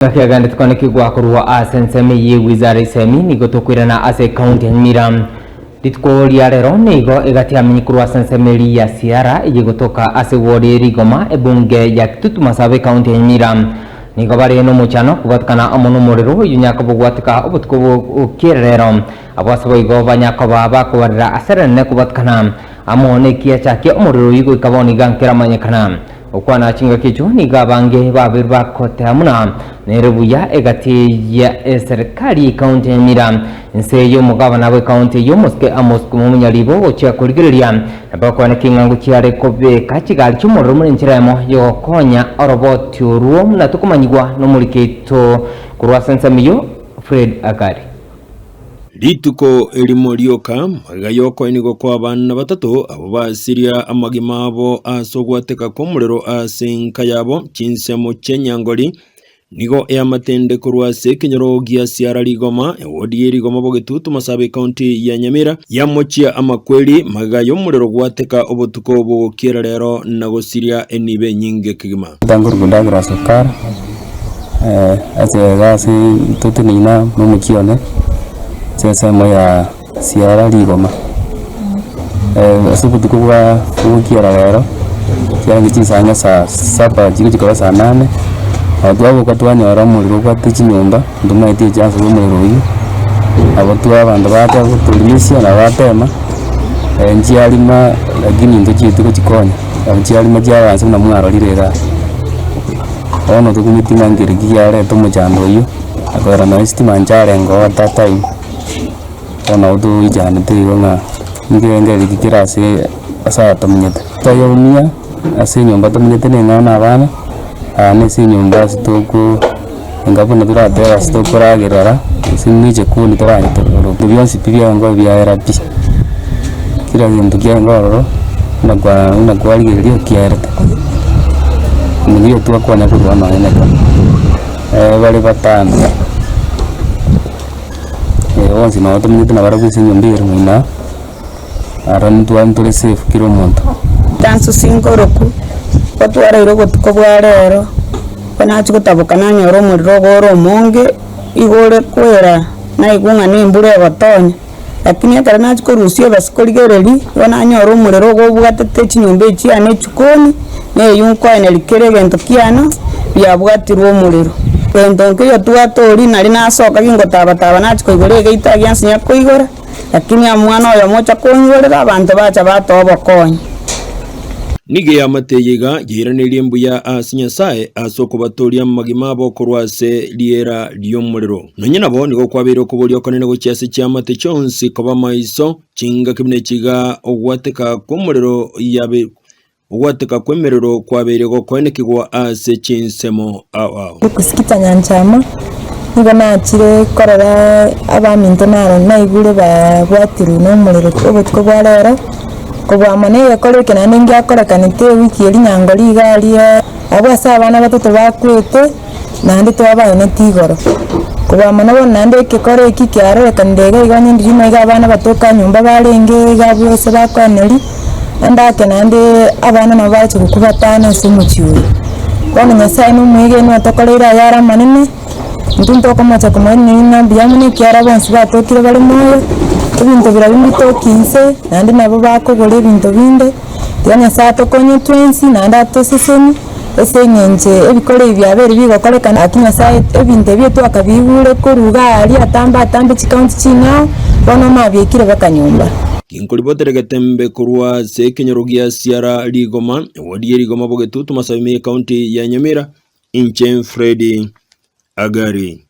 Gaki agendete konekigwa korwa ase ensemo eye Wizara Isemi nigo tokoirana ase ekaunti ya Nyamira. Rituko ria rero nigo egati amenye korwa ase ensemo eria ya Siara eye egotoka ase ward ye Rigoma ebunge ya Kitutu Masaba ekaunti ya Nyamira. Nigo bare nomochano kobwatekana amo nomorero oyio nyakobogwatika obotuko bw'okiera rero. Abwo ase boigo banyakoba bakobarera ase rinene kobwatekana amo nekiacha kia omorero oyio goika bono iga nkeramanyekana. Gokwana chingaki echio nigo abange babeire bagotea buna nere buya egati ya eserikari y'ecounty ya Nyamira inse y'omogabana bw'ecounty eyio omosike Amos Omunyaribo gochia korigereria na bakwane king'ango chiare kobeka chigari chi'omorero buna enchera emo yogokonya oroboti orwo buna tokomanyigwa nomoriki oito korwa ase ensemo eyio Fred Agari. Rituko erimo rioka magega y'okoenigwa kw'abana batato abwo basiria amagima abo ase ogwateka kw'omorero ase enka yabo chinsemo chi'enyangori, nigo eamatende korwa ase ekenyoro gia Siara Rigoma, ewodi ye Rigoma Bogetutu Masaaba Ecounty ya Nyamira, yamochia amakweri magega y'omorero gwateka obotuko bogokiera rero na gosiria enibo enyinge kegima. Nkorokwa Douglas Okara, ase egasi toteneine amo na omochie one, ase ensemo ya Siara Rigoma. Ase obotuko bwa bogokiera rero, chiarenge chinsa ang'e saa saba chigochia koba saa nane, nabo twaboka twanyora omorero obwate chinyomba, ntomaeti echanso ya omorero oywo, nabo twa abanto bacha gotorimisia nabo batema, nchiarima lakini ntochieti gochikonya. Nabo chiarima chiagansa buna mwarorire igaa. Bono tokumeti ng'a nkeri ki kiareta omochando oyio, na korora nonye esitima ncharenge oo at that time, bono nabo toichanete igo ng'a nkerengererio ki kere ase ase aya tomenyete. Toyoumia ase enyomba tomenyete na eng'ao na abana, aa na ase enyomba ase toko enga buna toratebe ase tokoragerera, gose buna echikoni toranyete ebinto bionsi pi biaye biaera pi. Kera gento kiaye ororo, buna kwa buna kwarigereria kiaerete. Nigo twakonya korwa nonye na ekero, bare batano, bonsi nabo tomenyete nabarabwo ase enyomba eye ere moino aa, aro ntwa ntore safe kera omonto. Tansusi nkoroku, gotwaraire obotuko bwa rero, ko nachia gotaboka nanyora omorero ogo ore omonge, igo ore kwera, naigwa ng'a na embura egotonya. Lakini ekero nachia korusia ebasi korigereria, igo nanyora omorero ogo obwatete chinyomba echi chiane echikoni, na eywo nkoeneria kera egento kiane, biabwatirwe omorero. Gento nkeiyo twatoria nari nasoka gingotaba taba nachia koigora egeita giansinya koigora, lakini omwana oyomo ocha kong'igorera abanto bacha batoa obokonyi. Nigo eamate eye iga yairanerie mbuya ase Nyasae ase okobatooria amagima abo korwa ase riera ri'omorero. Nonya nabo nigo kwabeire okoboria okonene gochia ase chiamate chionsi koba maiso, chingaki buna echi iga ogwateka kw'omorero yabe ogwateka kw'emerero kwabeire gokoenekigwa ase chinsemo ao ao. Gosikita nyanchama, nigo nachire korora abaminto naro naigure babwatirwe nomorero obotuko bwa rero, kobua mono egekora eke naende ngiakorekanete ewiki eria nyangori iga aria abwo ase abana batato bakwete. Naende twabaeneti igoro. Kobua mono bono naende egekora eki kiarorekanire iga iga onye ndiri maiga abana batoka nyomba barenge iga abwo ase bakoeneria, naende ake naende abana nabo bagocha gokwa batano ase omochie oyo. Bono Nyasaye na omwegenwa atokoreire ayare amanene, intwe ntokomocha komoiraneria ng'a mbuya mono ekiagera bonsi batokire bare moyo, ebinto birabwo mbitoki inse, naende nabo bakogora ebinto binde, tiga Nyasaye atokonye twensi naende atosesenie. Ase engencho ebikoro ebi biabeire bigokorekana, gaki Nyasae ebinto ebio twakabiigure korwa iga aria atambe atambe chikaunti ching'ao, bono mabiekire baka nyomba. Ginkoribotere getembe korwa ase ekenyoro gia Siara Rigoma, ewodi ye Rigoma Bogetutu Masaba ime y'Ecounty ya Nyamira, inche Fred Agari.